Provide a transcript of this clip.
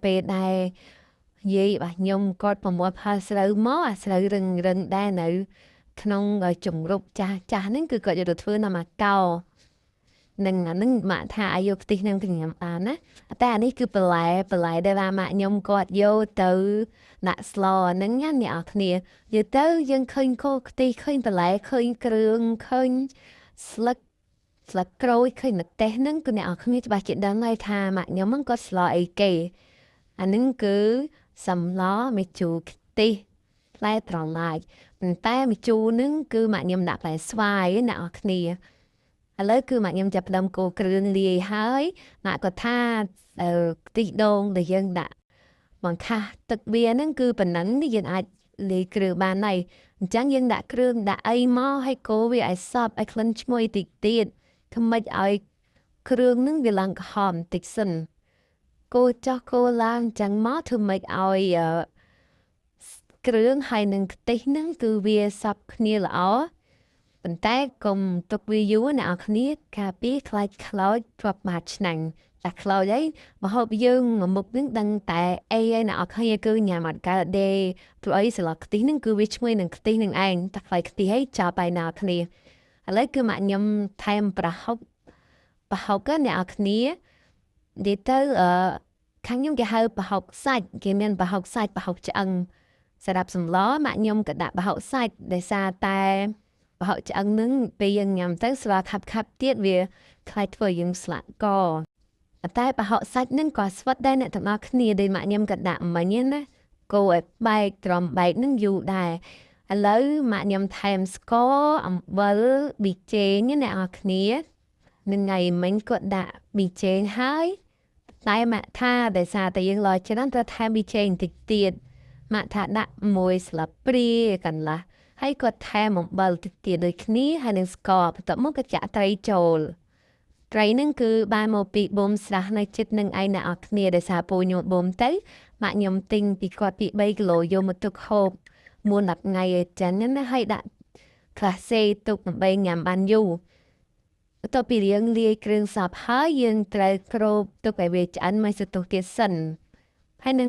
ពេលដែលយាយរបស់ខ្ញុំគាត់ប្រមូលផលស្រូវមកអាស្រូវរឹងរឹងដែរនៅក្នុងជំរប់ចាស់ចាស់ហ្នឹងគឺគាត់យកទៅធ្វើនំអាកោនឹងអាហ្នឹងម៉ាក់ថាឲ្យយកខ្ទិះនឹងទៅញ៉ាំបានណាតែអានេះគឺបន្លែបន្លែដែលថាម៉ាក់ខ្ញុំគាត់យកទៅដាក់ស្លហ្នឹងណាអ្នកនរគ្នានិយាយទៅយើងឃើញគោខ្ទិះឃើញបន្លែឃើញគ្រឿងឃើញស្លឹកស្លឹកក្រូចឃើញម្ទេសហ្នឹងគឺអ្នកនរគ្នាច្បាស់ជាដឹងហើយថាម៉ាក់ខ្ញុំហ្នឹងគាត់ស្លអីគេអាហ្នឹងគឺសម្លម្ជូរខ្ទិះផ្លែត្រឡាចប៉ុន្តែម្ជូរហ្នឹងគឺម៉ាក់ខ្ញុំដាក់ផ្លែស្វាយអ្នកនរគ្នាឥឡូវគឺម៉ាក់ខ្ញុំចាប់ផ្ដើមកូរគ្រឿងលាយហើយម៉ាក់ក៏ថាខ្ទិះដូងដែលយើងដាក់បង្ខាស់ទឹកវាហ្នឹងគឺប៉ុណ្ណឹងយើងអាចលាយគ្រឿងបានហើយអញ្ចឹងយើងដាក់គ្រឿងដាក់អីមកហើយកូរវាឲ្យសព្វឲ្យក្លិនឈ្ងុយតិចទៀតធ្វើម៉េចឲ្យគ្រឿងហ្នឹងវាឡើងក្រហមបន្តិចសិនកូរចុះកូរឡើងអញ្ចឹងមកធ្វើម៉េចឲ្យគ្រឿងហើយនឹងខ្ទិះហ្នឹងគឺវាសព្វគ្នាល្អប៉ុន្តែកុំទុកវាយូរអ្នកនរគ្នាការពារខ្លាចខ្លោចទ្រាប់បាតឆ្នាំងតែខ្លោចអីម្ហូបយើងមួយមុខហ្នឹងដឹងតែអីឯអ្នកនរគ្នាគឺញ៉ាំអត់កើតទេព្រោះអីស្លខ្ទិះហ្នឹងគឺវាឈ្ងុយនឹងខ្ទិះនឹងឯងតែខ្លាចខ្ទិះអីចប់ហើយអ្នកនរគ្នាឥឡូវគឺម៉ាក់ខ្ញុំថែមប្រហុកប្រហុកអ្នកនរគ្នានិយាយទៅអឺខាងខ្ញុំគេហៅប្រហុកសាច់គេមានប្រហុកសាច់ប្រហុកឆ្អឹងសម្រាប់សម្លម៉ាក់ខ្ញុំក៏ដាក់ប្រហុកសាច់ដោយសារតែប្រហុកឆ្អឹងនឹងពេលយើងញ៉ាំទៅស្វាខាប់ខាប់ទៀតវាខ្លាចធ្វើយើងស្លាក់កតែប្រហុកសាច់នឹងក៏ស្វិតដែរអ្នកទាំងអស់គ្នាដែលម៉ាក់ខ្ញុំក៏ដាក់មិញណាគោឲ្យបែកត្រំបែកនឹងយូរដែរឥឡូវម៉ាក់ខ្ញុំថែមស្ករអំបិលប៊ីចេងអ្នកនរគ្នានឹងថ្ងៃមិញគាត់ដាក់ប៊ីចេងហើយតែម៉ាក់ថាដោយសារតែយើងឡច្រើនត្រូវថែមប៊ីចេងបន្តិចទៀតម៉ាក់ថាដាក់មួយស្លាបព្រាកន្លះហើយគាត់ថែមអំបិលតិចទៀតដូចគ្នាហើយនឹងស្ករបន្ទាប់មកក៏ចាក់ត្រីចូលត្រីនឹងគឺបានមកពីបូមស្រះនៅចិត្តនឹងឯងអ្នកនរគ្នាដោយសារពូខ្ញុំបូមទៅម៉ាក់ខ្ញុំទិញពីគាត់ពី3គីឡូយកមកទុកហូបមុន10ថ្ងៃឯចឹងណាហើយដាក់ក្លាសេទុកដើម្បីញ៉ាំបានយូរបន្ទាប់ពីរៀងលាយគ្រឿងសព្វហើយយើងត្រូវគ្របទុកឲ្យវាឆ្អិនមួយសន្ទុះទៀតសិនហើយនឹង